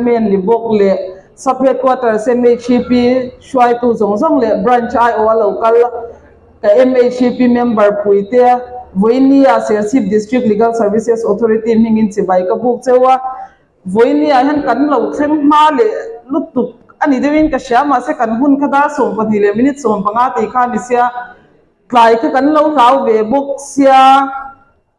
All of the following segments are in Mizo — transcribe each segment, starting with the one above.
Chairman ni bawk leh Sub Headquarters MHEP hruaitu zawng zawng leh Branch aiawha lo kal ka MHEP member puite Vawinia Serchhip District Legal Services Authority hmingin chibai ka buk cheu a. Vawinia hian kan lo thleng hma leh lutuk a ni deuhin ka hria mahse kan hun kha dar 12 leh minute 15 tih kha a ni sia tlai kha kan lo hlau ve bawk sia.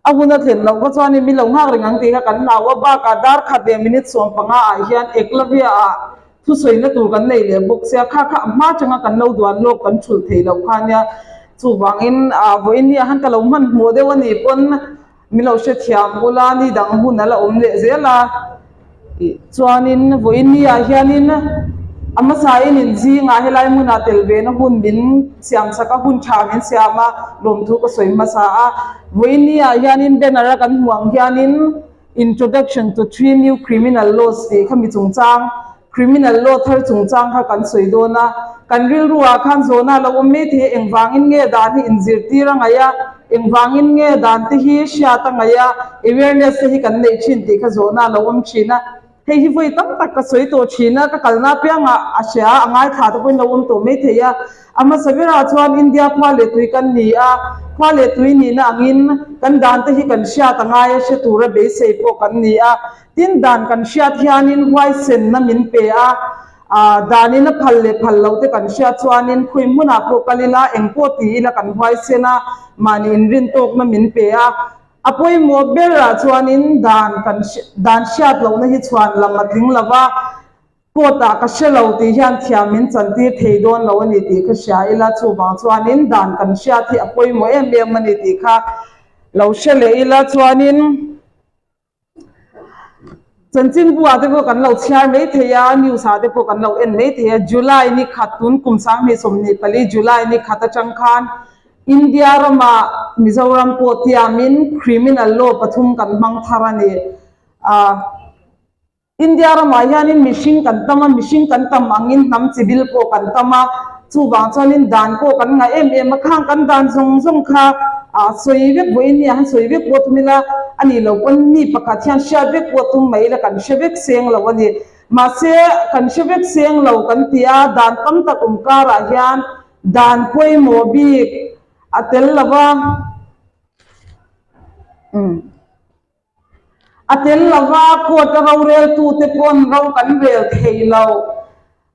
A hun a thlen loh kha chuanin min lo nghak reng ang tih kha kan hlau a, bakah dar khat leh minute 15 ah hian Eklavia ah thusawina tur kan nei leh bawk sia, kha kha a hma atanga kan lo duan lawk kan thulh theih loh kha nia. Chuvangin ah vawiin ni ah khan ka lo hmanhmawh deuh a nih pawn min lo hrethiam bula ni dang hun a la awm leh zel a. Chuanin vawiin ni ah hianin a hmasain in zingah helai hmunah tel ve na hun min siam chak a, hun tha min siam a, lawmthu ka sawi hmasa a. Vawiin ni ah hianin banner a kan hmuh ang hianin Introduction to Three New Criminal Laws tih kha mi chungchang, criminal law thar chungchang kha kan sawi dawn a. Kan rilru ah khan zawhna a lo awm mai thei a, engvangin nge dan hi inzirtir a ngaih a, Engvangin nge dan te hi hriat a ngaih a, awareness te hi kan neih thin tih kha zawhna a lo awm thin a. Hei hi vawi tam tak ka sawi tawh thin a, ka kalna apiangah a hria a ngaithla te pawhin lo awm tawh mai thei a. A hmasa berah chuan India khua leh tui kan ni a, khua leh tui nihna angin kan dan te hi kan hriat a ngai a, hre tura beisei pawh kan ni a. Tin, dan kan hriat hianin huaisenna min pe a. Danin a phal leh phal loh te kan hriat chuanin khawi hmunah pawh kal ila, eng pawh ti ila kan huaisen a, mahni inrin tawkna min pe a. A pawimawh berah chuanin dan kan dan hriat lohna hi chhuan lam a tling lo va, court ah ka hre lo tih hian thiam min chantir thei dawn lo a ni tih ka hria ila, chuvang chuanin dan kan hriat hi a pawimawh em em a ni tih kha lo hre leh ila chuanin. Chanchinbuah te pawh kan lo chhiar mai thei a, news ah te pawh kan lo en mai thei a, July ni khat tun kum 2024 July ni khat atang khan India ramah Mizoram pawh tiamin criminal law pathum kan hmang thar a ni. India ramah hianin mihring kan tam a, mihring kan tam angin hnam chi bil pawh kan tam a, chuvang chuanin dan pawh kan ngah em em a, khang kan dan zawng zawng kha ah sawi vek vawiin nia han sawi vek pawh tum ila a nih loh pawn mi pakhat hian hriat vek pawh tum mai ila kan hre vek seng lo a ni. Mahse kan hre vek seng lo kan ti a, dan tam tak awm karah hian dan pawimawh bik a tel lo va. A tel lova court a roreltute pawn ro kan rel thei lo,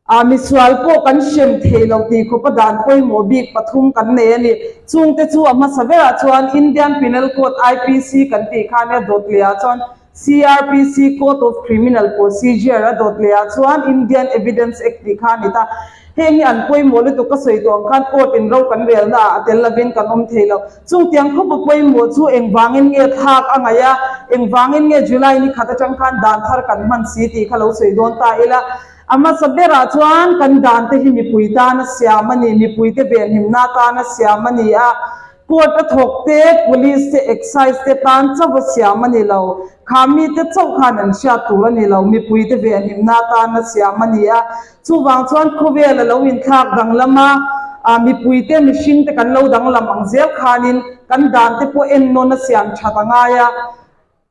ah misual pawh kan hrem thei lo tih khawp a dan pawimawh bik pathum kan nei a ni. Chungte chu a hmasa berah chuan Indian Penal Code, IPC, kan tih kha nia dawt lehah chuan CrPC, Code of Criminal Procedure, a dawt lehah chuan Indian Evidence Act tih kha a ni ta. Heng hi an pawimawh lutuk ka sawi tawh ang khan court in ro kan relna ah a tel lovin kan awm thei lo. Chungtiang khawpa pawimawh chu engvangin nge thlak a ngaih a, engvangin nge July ni khat atang khan dan thar kan hman si tih kha lo sawi dawn ta ila. A hmasa berah chuan kan dan te hi mipui tana siam a ni, mipuite venhimna tana siam a ni a. Court a thawk te, Police te, Excise te tan chauh a siam a ni lo. Kha mite chauh khan an hriat tur a ni lo, mipuite venhimna atan a siam a ni a. Chuvang chuan khawvel a lo inthlak danglam a, mipuite mihringte kan lo danglam ang zel khanin kan dan te pawh ennawn a siam that a ngai a.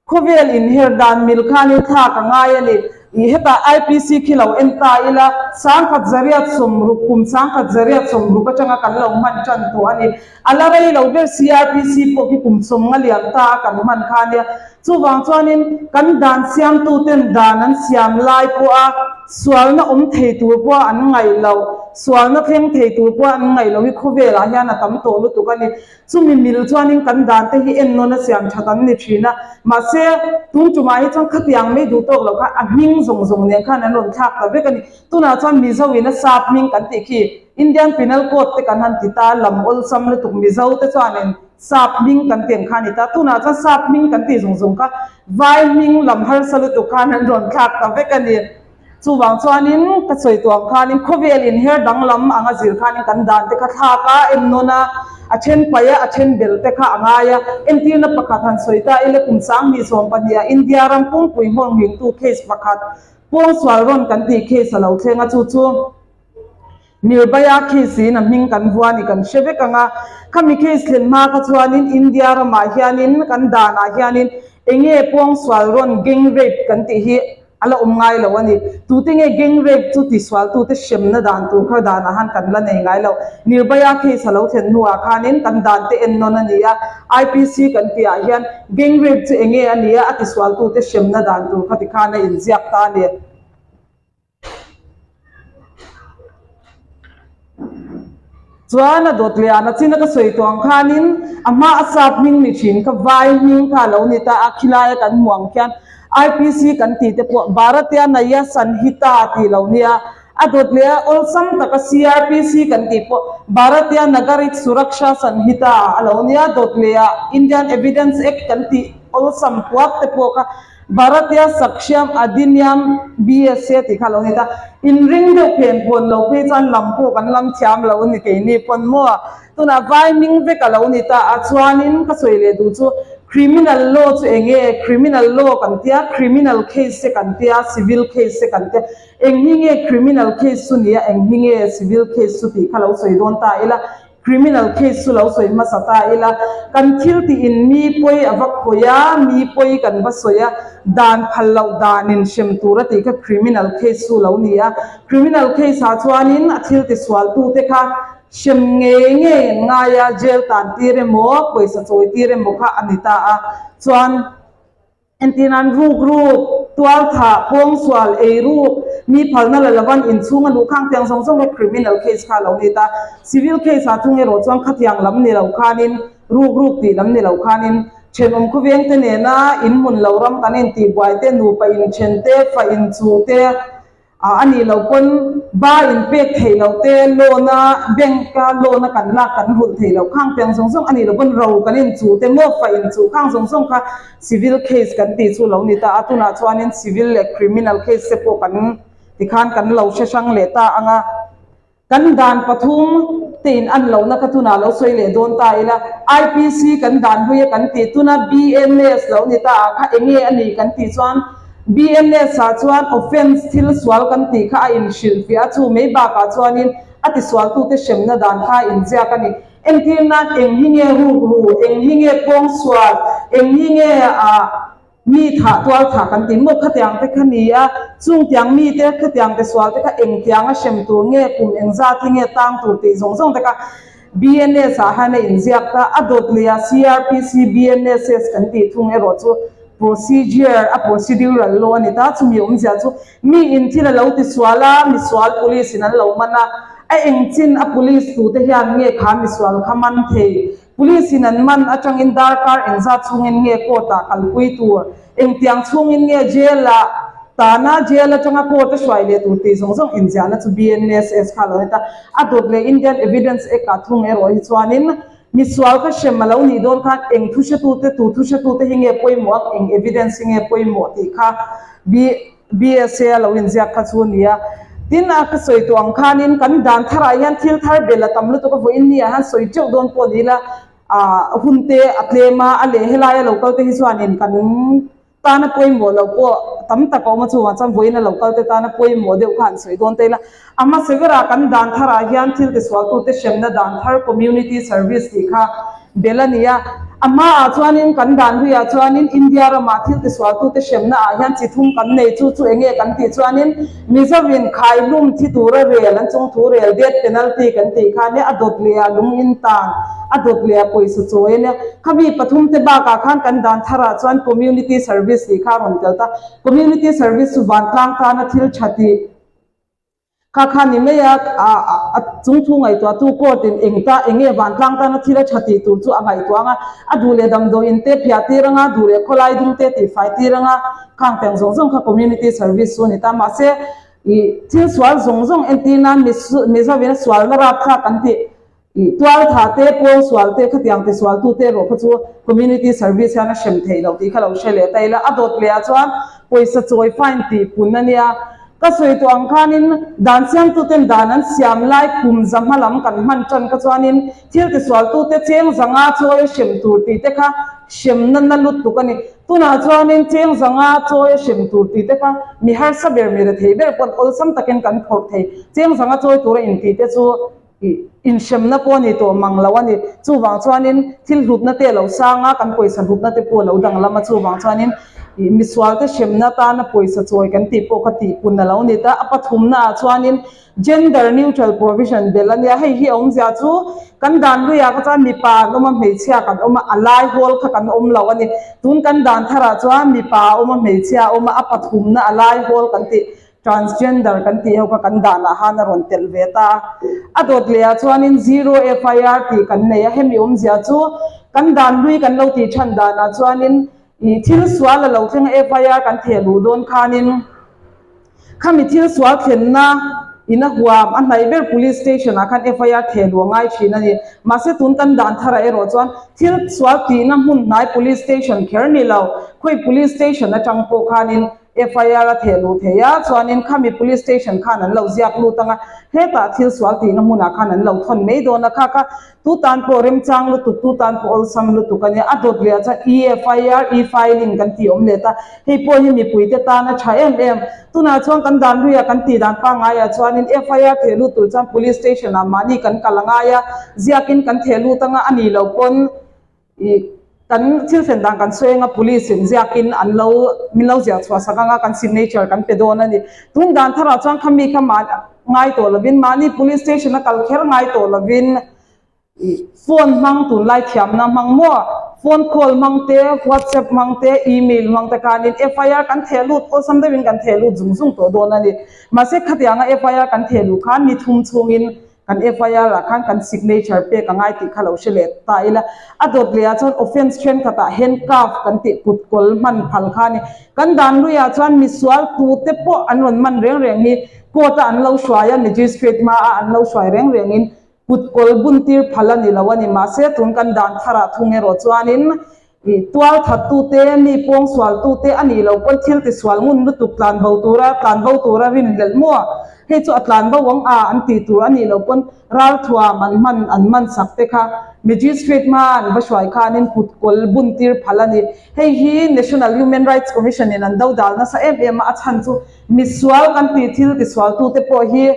Khawvel inher dan mil khanin thlak a ngai a ni. Ih hetah IPC khi lo en ta ila, 1960, kum 1960 atanga kan lo hman tan tawh a ni. A la rei lo ber CRPC pawh khi kum 50 liam ta a kan hman kha nia. Chuvang chuanin kan dan siamtuten dan an siam lai pawha sualna awm thei tur pawha an ngaih loh, sualna thleng thei tur pawha an ngaih loh hi khawvelah hian a tam tawh lutuk a ni. Chumi mil chuanin kan dan te hi ennawn a siam that an ni thin a, mahse tun tumah hi chuan khatiang mai duh tawk loh kha a hming zawng zawng nen khan an rawn thlak ta vek a ni. Tunah chuan Mizo in a sap hming kan tih khi Indian Penal Code te kan han ti ta, lam awlsam lutuk Mizo te chuanin sap hming kan tih ang kha a ni ta. Tunah chuan sap hming kan tih zawng zawng kha vai hming lam harsa lutuk khan an rawn thlak ta vek a ni. Chuvang chuanin ka sawi tuang khanin khawvel inher danglam anga zir khanin kan dan te kha thlak a, ennawn a, a then paih a, a then bel te kha a ngai a. Entirna pakhat han sawi ta ila kum 2020 ah India ram pumpui nghawng nghingtu case pakhat pawngsual rawn kan tih case a lo thleng a, chu chu Nirbhaya case in a hming kan vua ni kan hre vek ang a. Khami case thlen hma kha chuanin India ramah hianin kan danah hianin enge pawngsual rawn gang rape kan tih hi. A la awm ngai lo a ni. Tute nge gang rape chu tisualtute hremna dan tur kha danah han kan la nei ngai lo. Nirbhaya case a lo thlen hnuah khanin kan dan te en nawn a ni a, IPC kan tihah hian gang rape chu enge a ni a, a tisualtute hremna dan tur kha tikhan a inziak ta a ni. Chuan a dawt leh ah nachin a ka sawi tawh ang khanin a hma a sap hming ni thin kha vai hming kha a lo ni ta a, khilai a kan hmuh ang khian IPC kan tih te pawh Bharatiya Naya Sanhita tih lo nia, a dawt leh a awlsam taka CRPC kan tih pawh Bharatiya Nagarik Suraksha Sanhita a lo nia, dawt leh ah Indian Evidence Act kan tih awlsam puak te pawh kha Bharatiya Sakshyam Adhiniyam, BSA, tih kha lo ni ta. Inring deuh phen pawn lo phei chuan lam pawh kan lam thiam lo a ni keini pawn maw. Tunah vai hming vek a lo ni ta a, chuanin ka sawi leh duh chu Criminal law chu eng nge? Criminal law kan tia, Criminal case te kan tia, Civil case te kan tia. Eng hi nge Criminal case chu ni a, eng hi nge Civil case chu tih kha lo sawi dawn ta ila. Criminal case chu lo sawi hmasa ta ila, kan thil tih in mi pawi a va khawi a, mi pawi kan va sawi a, dan phal loh dan in hrem tur a tih kha criminal case chu lo ni a. Criminal case ah chuanin a thil ti sual tu te kha hrem ngei ngei an ngai a, jail tan tir emaw, pawisa chawi tir emaw kha a ni ta a. Chuan. Entir nan ruk ruk, tual thah, pawngsual, ei ruk, mi phalna la lovan inchhung a luh khang tiang zawng zawng kha criminal case kha a lo ni ta. Civil case ah thung erawh chuan khatiang lam ni lo khanin, ruk ruk tih lam ni lo khanin, thenawm khawveng te nena inhmun lo ram kan intihbuai te, nupa inthen te, fa inchuh te, A nih loh pawn ba in pek theih loh te loan a bank a loan a kan lak kan rulh theih loh khang piang zawng zawng a nih loh pawn ro kan in chuh te maw fa in chuh khang zawng zawng kha civil case kan tih chu lo ni ta a tunah chuanin civil leh criminal case te pawh kan tikhan kan lo hre hrang leh ta ang a. Kan dan pathum te in an lohna kha tunah lo sawi leh dawn ta ila, IPC kan dan hlui a kan tih tuna BNS lo ni ta ah kha enge a ni kan tih chuan BNS ah chuan offence thil sual kan tih kha a inhrilhfiah a, chu mai bakah chuanin a tisualtute hremna dan kha a inziak a ni. Entir nan eng hi nge rukru, eng hi nge kawngsual, eng hi nge ah Mi thah tual thah kan ti maw khatiang te kha ni a, chung tiang mi te khatiang te sual te kha eng tiang a hrem tur nge kum eng zat hi nge tang tur tih zawng zawng te kha BNS ah hian a inziak ta, a dawt leh a CRPC BNSS kan tih thung erawh chu procedure a procedural law a ni ta, chumi awmzia chu mi in thil a lo ti sual a, misual police in an lo man a, a eng chin a police tute hian nge kha misual kha man thei Police in an man atangin darkar engzat chhungin nge court ah kalpui tur, engtiang chhungin nge jail ah tana jail atanga court a hruai leh tur tih zawng zawng inziahna chu BNSS kha a lo ni ta. A dawt leh Indian Evidence Act ah thung erawh hi chuanin misual kha hrem a lo nih dawn khan eng thu hretute tu thu hretute hi nge pawimawh ang, eng evidence hi nge pawimawh tih kha BSA a lo inziak kha chu a ni a. Tin, a ka sawi tawh ang khanin kan dan tharah hian thil thar bel a tam lutuk a, vawiin ni ah hian sawi teuh dawn pawh ni ila, ah hun te a tlem a, a leh helai a lo kal te hi chuanin kan tana pawimawh loh pawh tam tak a awm a, chuvang chuan vawiin a lo kal te tana pawimawh deuh kha an sawi dawn ta ila. A hmasa berah kan dan tharah hian thil tisualtute hremna dan thar community service tih kha bel a ni a. A hmaah chuanin kan dan hluiah chuanin India ramah thil tisualtute hremna ah hian chi thum kan nei chu chu enge kan tih chuanin Mizoin khaihlum thi tura rel an chung thu rel death penalty kan tih kha nia a dawt leh ah lung in tan a dawt leh ah pawisa chawi a nia. Khami pathum te bakah khan kan dan tharah chuan community service tih kha a rawn tel ta. Community service chu vantlang tana thil tha tih Kha kha ni mai a, a chung thu ngaihtuahtu court in eng ta eng nge vantlang tana thil a tha tih tur chu a ngaihtuah ang a, a duh leh damdawi in te phiah tir ang a, duh leh khawlai dum te tihfai tir ang a, khang teng zawng zawng kha community service chu a ni ta. Mahse, ih thil sual zawng zawng entir nan Mizovin a sualna rapthlak an tih Ih, tual tha te, pawl sual te, khatiang te sual tu te erawh kha chu community service hian a hrem theih loh tih kha lo hre leh ta ila. A dawt leh ah chuan pawisa chawi fine tih pun a nia. Ka sawi tawh ang khanin dan siamtuten dan an siam lai kum za hma lam kan hman tan kha chuanin thil ti sual tu te cheng zanga chawi a hrem tur tih te kha hrem na na lutuk a ni. Tunah chuanin cheng zanga chawi a hrem tur tih te kha mi harsa ber mi rethei ber pawn awlsam takin kan phawrh thei. Cheng zanga chawi tura intih te chu Ih, inhremna pawh a ni tawh mang lo a ni. Chuvang chuanin thil hlutna te a lo sang a, kan pawisa hlutna te pawh a lo danglam a, chuvang chuanin Ih misualte hremna tana pawisa chawi kan tih pawh kha tihpun a lo ni ta. A pathumnaah chuanin gender neutral provision belh a nia. Hei hi a awmzia chu kan dan luiah kha chuan mipa an awm a, hmeichhia kan awm a, a lai hawl kha kan awm lo a ni. Tun kan dan tharah chuan mipa a awm a, hmeichhia a awm a, a pathumna a lai hawl kan tih transgender kan tih ho kha kan danah han a rawn telh ve ta a. A dawt lehah chuanin zero FIR tih kan nei a, hemi awmzia chu kan dan lui kan lo tih than danah chuanin Ih thil sual a lo thleng a FIR kan theh luh dawn khanin khami thil sual thlenna in a huam a hnaih ber police station ah khan FIR theh luh a ngai thin a ni. Mahse tun kan dan tharah erawh chuan thil sual tihna hmun hnai police station kher ni lo khawi police station atang pawh khanin FIR a theh luh thei a, chuanin khami police station khan an lo ziak lut ang a, hetah thil sual tihna hmunah khan an lo thawn mai dawn a, kha kha tu tan pawh remchang lutuk, tu tan pawh awlsam lutuk a nia, a dawt leh ah chuan e-FIR, e-filing kan tih awm leh ta, hei pawh hi mipuite tan a tha em em, tunah chuan kan dan luiah kan tih dan pangngai ah chuanin FIR theh lut tur chuan police station ah mahni kan kal a ngai a, ziakin kan theh lut ang a, a nih loh pawn. Ih kan thil thlen dan kan sawi anga police in ziakin an lo min lo ziah chhuah sak anga kan signature kan pe dawn a ni. Tun dan tharah chuan kha mi kha mah ngai tawh lovin mahni police station a kal kher ngai tawh lovin ih phone hmang tunlai thiamna hmang maw phone call hmang te whatsapp hmang te email hmang te khanin FIR kan theh lut awlsam deuhin kan theh lut zung zung tawh dawn a ni. Mahse khatianga FIR kan theh luh khan ni thum chhungin Kan FIR ah khan kan signature pek a ngai tih kha lo hre leh ta ila. A dawt leh ah chuan offence thenkhatah handcuff kan tih kut kawl hman phal kha a ni. Kan dan luiah chuan misual tute pawh an rawn man reng reng hi court a an lo hruai a, magistrate hma a an lo hruai reng rengin kut kawl bun tir phal a ni lo a ni. Mahse tun kan dan tharah thung erawh chuanin Ih, tual thattute, mi pawng sualtute a nih loh pawn thil tisual ngun lutuk tlan bo tura tlan bo tura rinhlelh maw? Hei chu a tlan bo ang a an tih tur a nih loh pawn ralthuam an hman an man sak te kha Magistrate hma an va hruai khanin kut kawl bun tir phal a ni. Hei hi National Human Rights Commission in an do dal nasa em em a, a chhan chu misual kan tih thil tisualtute pawh hi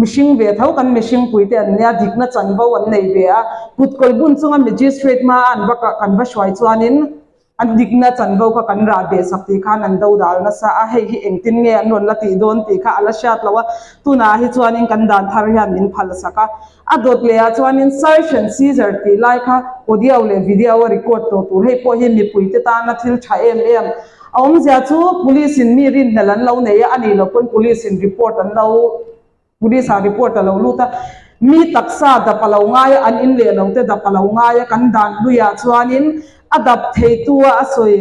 Mihring ve tho kan mihring puite an nia, dikna chanvo an nei ve a, kutkawl bun chunga magistrate hma a an va kan va hruai chuanin an dikna chanvo kha kan rah beh sak tih khan an do dal nasa a, hei hi engtin nge an rawn la tih dawn tih kha a la hriat loh a, tunah hi chuanin kan dan thar hian min phal sak a, a dawt leh ah chuanin search and seizure tih lai kha audio leh video a record tawh tur, hei pawh hi mipuite tana thil tha em em a awmzia chu police in mi rinhlelh an lo nei a, a nih loh pawn police in report an lo. Police ah report a lo lut a, mi taksa dap a lo ngai a, an in leh lo te dap a lo ngai a, kan dan hluiah chuanin a dap theitu a a sawi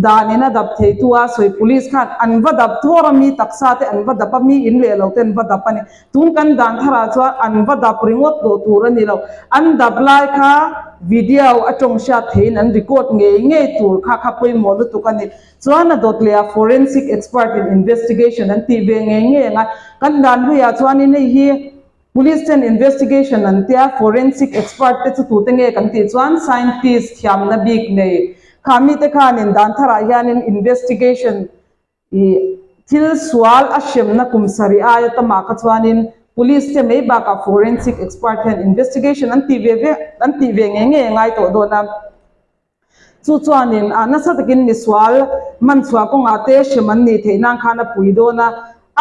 danin a dap theitu a a sawi police khan an va dap thawr a, mi taksa te an va dap a, mi in leh lo te an va dap a ni. Tun kan dan tharah chuan an va dap ringawt tawh tur a ni lo, an dap lai kha video a tawng hriat theihin an record ngei ngei tur kha kha pawimawh lutuk a ni. Chuan a dawt leh a forensic expert in investigation an tih ve ngei ngei ang a, kan dan hluiah chuanin hei hi police ten investigation an tia forensic expert te chu tute nge kan tih chuan scientist thiamna bik nei kha mite khanin dan tharah hianin investigation ih thil sual a hremna kum sarih aia tamah kha chuanin police te mai bakah forensic expert hian investigation an tih ve ve an tih ve ngei ngei a ngai tawh dawn a. Chu chuanin a nasa takin misual man chhuah kawngah te hrem an nih theih nan khan a pui dawn a,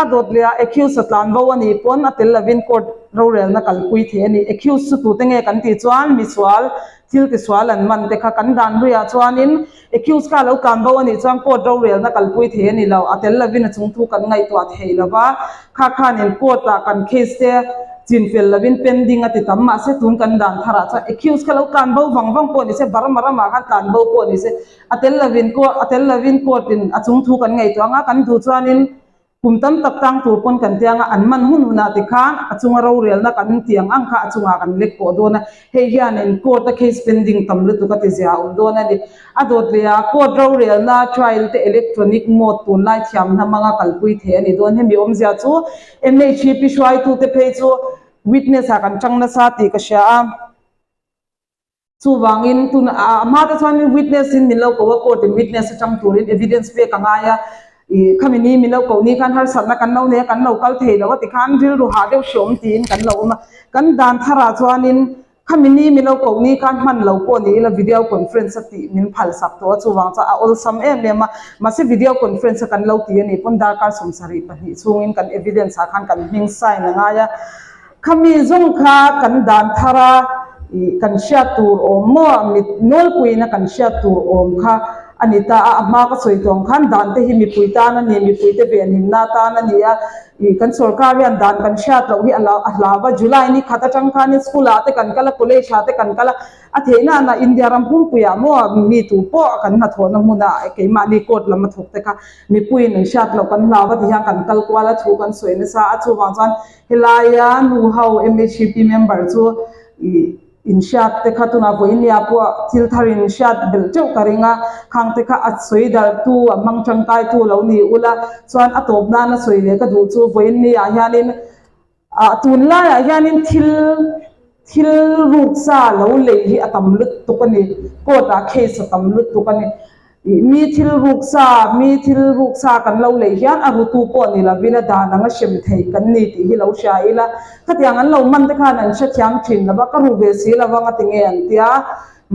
a dawt leh a accused a tlan bo a nih pawn a tel lovin court rorelna kalpui thei a ni. Accused chu tute nge kan tih chuan misual thil tisual an man te kha kan dan hluiah chuanin accused kha a lo tlan bo a nih chuan court rorelna kalpui thei a ni lo, a tel lovin a chungthu kan ngaihtuah thei lo va, kha khanin court ah kan case te Chinfel lovin pending a ti tam mahse tun kan dan tharah chuan accused kha lo tlan bo vang vang pawh nise Burma ramah khan tlan bo pawh nise a tel lovin court a tel lovin court in a chung thu kan ngaihtuah anga kan duh chuanin kum tam tak tang tur pawn kan tiang a an man hun hunah tikhan a chunga rorelna kan tiang ang kha a chungah kan lek pawh dawn a hei hianin court a case pending tam lutuk a ti zia a awm dawn a ni a dawt leh a court rorelna trial te electronic mode tunlai thiamna hmanga kalpui thei a ni dawn hemi awmzia chu MHEP hruaitute phei chu witness ah kan tang nasa tih ka hria a, chuvangin tun a hma te chuan witness in min lo ko a court in witness atang turin evidence pek a ngai a, ih khami ni min lo koh ni khan harsatna kan lo nei a kan lo kal thei lo a tikhan rilru hah deuh hreawm tiin kan lo awm a, kan dan tharah chuanin. Khami ni mi lo koh ni khan hman lo pawh ni ila video conference a tih min phal sak tawh a, chuvang chuan a awlsam em em a. Mahse video conference a kan lo ti a nih pawn darkar 72 chhungin kan evidence ah khan kan hming sign a ngai a. Khami zawng kha kan dan thar a, ih kan hriat tur awm maw, mit nawlpuiin a kan hriat tur awm kha a ni ta a. A hma ka sawi tawng khan dan te hi mipui tan a ni, mipuite venhimna tan a ni a. Ih kan sorkar hian dan kan hriat loh hi a lo a hlau a, July ni khat atang khanin school ah te kan kal a, college ah te kan kal a, a theihna anah India ram pumpuiah maw mi tu pawh kan hnathawhna hmunah keimahni court lam a thawk te kha mipuiin an hriat loh kan hlau a ti hian kan kal kual a, thu kan sawi nasa a, chuvang chuan helaia nu ho MHP member chu ih. Inhriat te kha tunah vawiin nia pawh thil thar in hriat belh teuh ka ring a, khang te kha a sawi darh tu, a hmang tangkai tu lo ni ula, chuan a tawp nana sawi leh ka duh chu vawiin niah hianin ah tunlaiah hianin thil thil ruksa lo lei hi a tam lutuk a ni, court ah case a tam lutuk a ni. Ih mi thil ruksa, mi thil ruksa kan lo lei hian a rutu pawh ni lovin a dan anga hrem thei kan ni tih hi lo hria ila, khatiang an lo man te khan an hrethiam thin lova, ka ru ve si lova nga tinge an tia,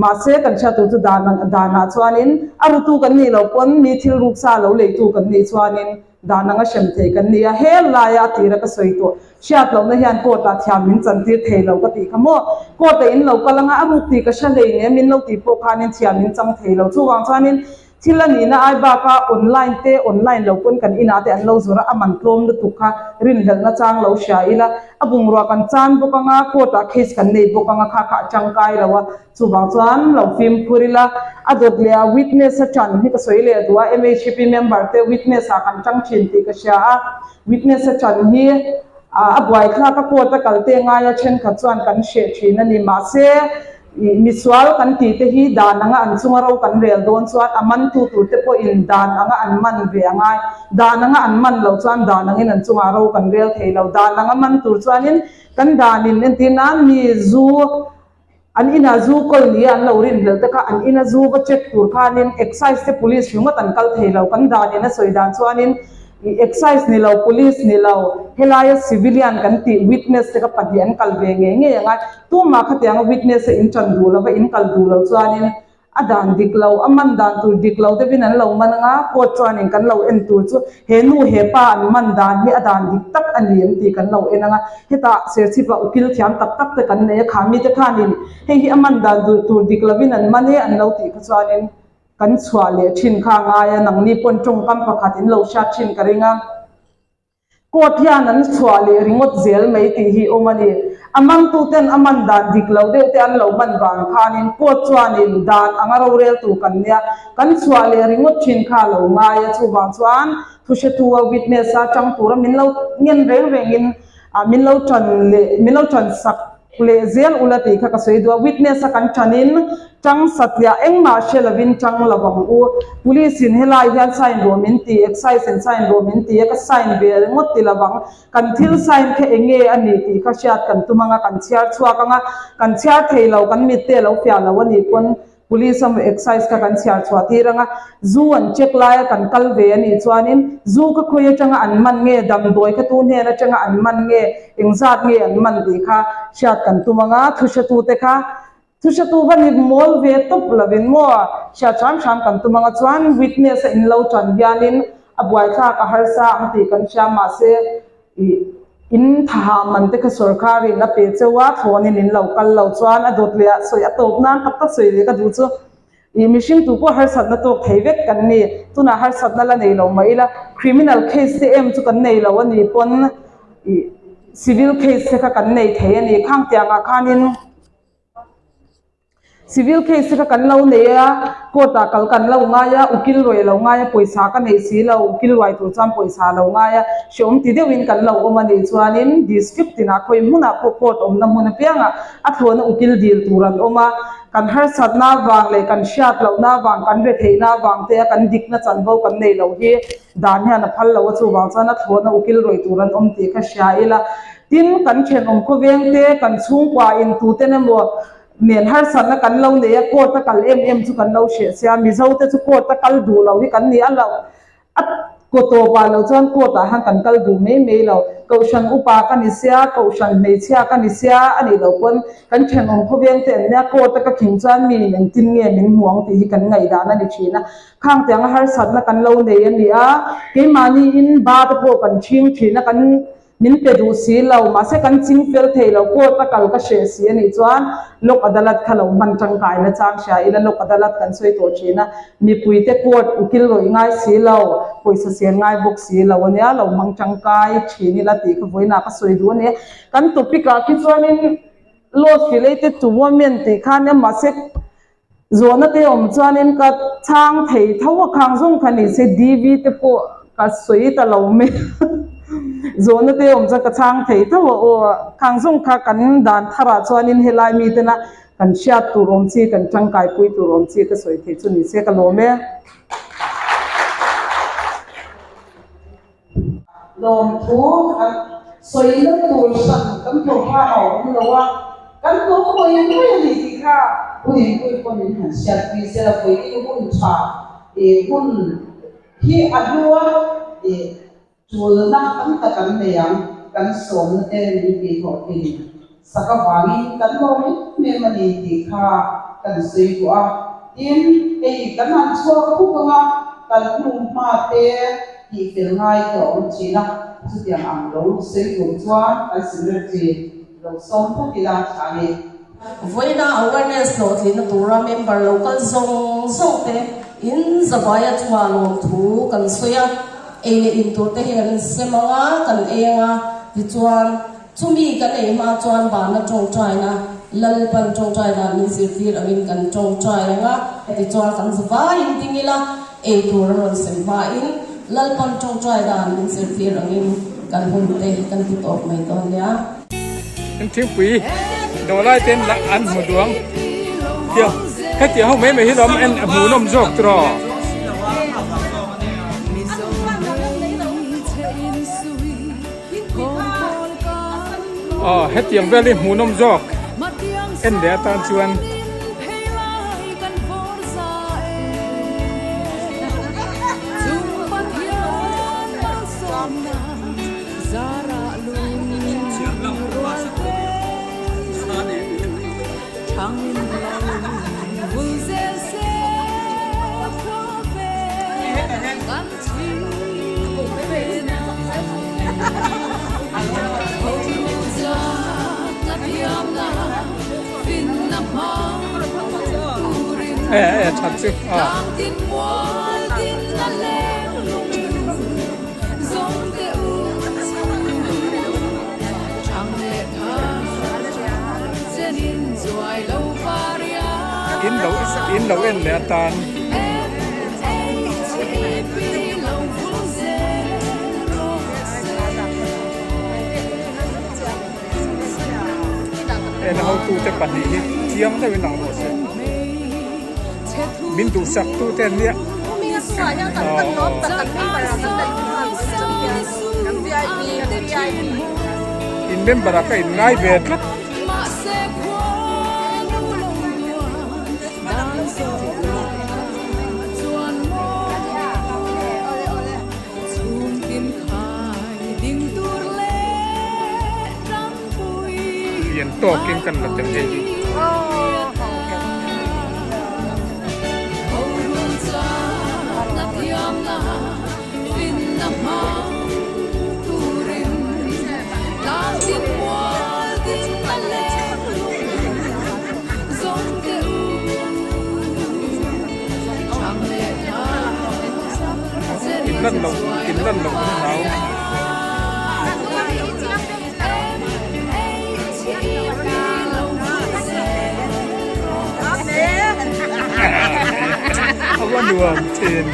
mahse kan hriat tur chu dan ang danah chuanin a rutu kan nih loh pawn mi thil ruksa lo leitu kan nih chuanin dan anga hrem thei kan ni a, hel laia a tira ka sawi tawh hriat lohna hian court ah thiam min chantir thei lo ka tih kha maw, court ah in lo kal anga a ruk tih ka hre hlei nem min lo tih pawh khanin thiam min chang thei lo, chuvang chuanin thil a nihna ai baka online te online lo pawn kan inah te an lo zawrh a, a man tlawm lutuk kha rinhlelhna chang lo hria ila, a bungrua kan chan bawk anga court ah case kan nei bawk anga kha kha a tangkai lo a. Chuvang chuan lo fimkhur ila, a dawt leh a witness a tan hi ka sawi leh duh a, MHP member te witness ah kan tang thin tih ka hria a, witness a tan hi a buaithlak a court a kal te ngaia thenkhat chuan kan hreh thin a ni. Mahse, misual kan tih te hi dan anga an chunga ro kan rel dawn chuan a mantu tur te pawhin dan anga an man ve a ngai. Dan anga an man loh chuan dan angin an chungah ro kan rel thei lo. Dan anga man tur chuanin kan danin entir nan mi zu An ina zu kawl nia an lo rin hlel te kha an ina zu va check tur khanin excise te police ringawt an kal thei lo. Kan danin a sawi dan chuanin ih excise ni lo police ni lo helaia civilian kan tih witness te kha pahnih an kal ve ngei ngei angai. Tumah khatianga witness a in tan duh lova in kal duh lo chuanin A dan dik lo, a man dan tur dik lo deuhin an lo man anga, court chuanin kan lo en tur chu he nu he pa an man dan hi a dan dik tak a ni em tih kan lo en anga, hetah Serchhip-ah ukil thiam tak tak te kan nei a, kha mite khanin hei hi a man dan tur dik lovin an man e an lo tih kha chuanin kan chhuah leh thin kha a ngai a, nangni pawn tawngkam pakhat in lo hriat thin ka ring a. Court hian an chhuah leh ringawt zel mai tih hi awm a ni. A mangtuten a man dan dik lo deuh te an lo man vang khanin court chuanin dan anga roreltu kan nia, kan chhuah leh ringawt thin kha a lo ngai a, chuvang chuan thuhretu-a witness-a tang tura min lo ngen reng rengin min lo tan leh min lo tan sak leh zel ula tih kha ka sawi duh a, witness a kan tanin tang satliah engmah hre lovin tang lo ang u, police in helai hian sign rawh min ti, excise in sign rawh min ti a, ka sign ve ringawt ti lovang, kan thil sign kha eng nge a nih tih kha hriat kan tum ang a, kan chhiar chhuak ang a, kan chhiar thei lo, kan mitte a lo fiah lo a nih pawn Police a excise kha kan chhiar chhuah tir ang a, zu an check laia kan kal ve a nih chuanin zu kha khawi atanga an man nge, damdawi kha tu hnen atanga an man nge, engzat nge an man tih kha hriat kan tum ang a, thuhretute kha thuhretu va ni mawl ve tawp lovin maw hriat hram hram kan tum ang a, chuan witness a in lo tan hianin a buaithlak a harsa ang tih kan hria mahse Ih, in thaha man te kha sorkarin a pe cheu a, thlawnin in lo kal lo chuan a dawt leh ah sawi a tawp nan tak tak sawi leh ka duh chu. Ih, mihring tu pawh harsatna tawk thei vek kan ni. Tunah harsatna la nei lo mah ila, criminal case te em chu kan nei lo a ni pawn ih civil case te kha kan nei thei a ni. Khang tiangah khanin. Civil case kha kan lo nei a, court ah kal kan lo ngai a, ukil ruai a lo ngai a, pawisa ka nei si lo, ukil ruai tur chuan pawisa a lo ngai a, hreawm ti deuhin kan lo awm a nih chuanin district tinah khawi hmunah pawh court awmna hmun apiangah a thlawhna ukil dil tur an awm a, kan harsatna avang leh kan hriat lohna avang, kan retheihna avang te a kan dikna chanvo kan nei loh hi dan hian a phal lo a, chuvang chuan a thlawhna ukil ruai tur an awm tih kha hria ila. Tin, kan thenawm khawveng te, kan chhungkua in tuten emaw nen harsatna kan lo nei a, court a kal em em chu kan lo hreh sia, Mizo te chu court a kal duh lo hi kan ni a lo. A Kaw tawpah lo chuan court ah han kan kal duh mai mai lo. Kohhran upa ka ni sia, kohhran hmeichhia ka ni sia a nih loh pawn kan thenawm khawveng te an nia court a ka khing chuan mi in engtin nge min hmu ang tih hi kan ngaihdan a ni thin a. Khang tiang a harsatna kan lo nei a ni a, keimahni in ba te pawh kan chhing thin a, kan Min pe duh si lo, mahse kan ching fel thei lo, court a kal ka hreh si a nih chuan Lok Adalat kha lo hman tangkai na chang hria ila Lok Adalat kan sawi tawh thin a, mipuite court ukil rawih ngai si lo, pawisa sen ngai bawk si lo a nia, lo hmang tangkai thin ila tih kha vawiinah ka sawi duh a ni. Kan topic ah khi chuanin laws related to women tih kha nia, mahse Zawhna te awm chuanin ka chhang thei tho a, khang zawng kha ni se DV te pawh ka sawi ta lo mai a, zawhna te awm chuan ka chhang thei tho a aw, khang zawng kha kan dan tharah chuanin helai mi tena kan hriat tur awm chi, kan tangkai pui tur awm chi ka sawi thei chu ni se ka lawm e. Lawmthu kan sawina tur hran kan thawhhma a awm lo a, kan lo hawi mai a ni tih kha hun inpui pawh min han hriatpui se la vawiin hun tha ih hun hi a hlua ih tulna tam tak an nei ang, kan sawmna te min tihhlawhtlin sak avangin kan lawm em em a ni tih kha kan sawi duh a. Tin, hei kan han chhuak khuk ang a, kan hnu hma te tih fel ngai te a awm thin a, chutiang ang lo sawi tur chuan kan secretary lo sawm phawt ila tha a ni. Vawiina awareness hlawhtlinna tura member lo kal zawng zawng te in zavaia chungah lawmthu kan sawi a, ei leh in tur te hi kan insem ang a, kan ei ang a, tichuan Chumi kan ei hma chuan vana tawngtaina, Lalpan tawngtai dan min zirtir angin kan tawngtai ang a, tichuan kan zavaiin ding ila, ei tur a rawn sem hmain Lalpan tawngtai dan min zirtir angin kan hun te kan ti tawp mai dawn nia. An thingpui dawhlai ten lah an hmu duang tiang hetiang ho mai mai hi lawm en a hmuhnawm zawk tiraw. Aw hetiang vel hi hmuhnawm zawk en leh atan chuan E e that chu a. In lo in lo en leh atan. En a hotute pahnih hi chiang deuhin lang rawh se. Min duhsak tute an nia. In member ah ka in ngai ve tlat. Lian tawkin kan la tel hei hi. In lan loh in lan loh an hlau. A va nuam thin.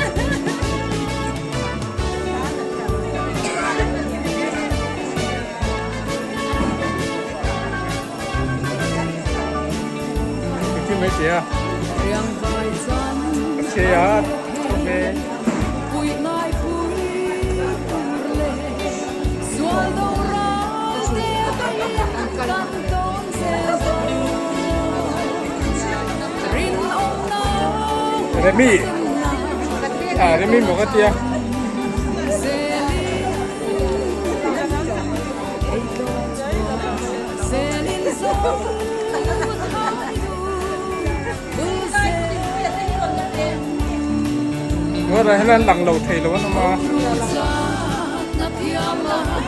Engtin mai tia ka chhe a awm e. Remi ah Remi maw ka tia. Ruah hian lang lo thei lo an awm a,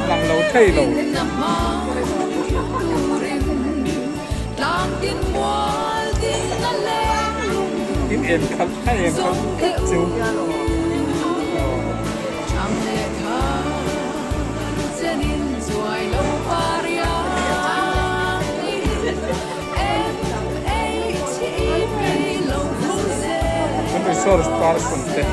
lang lo thei lo. In en khalh a en khalh vek chu. Kan resource person te.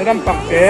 Ram pak te.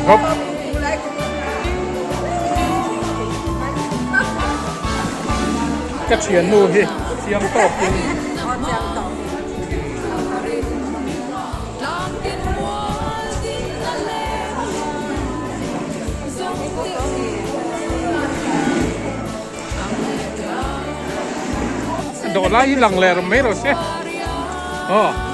Hop. Ka thiannu hi siam tawkin Dawh lai hi lang leh mai rawh se. Aw.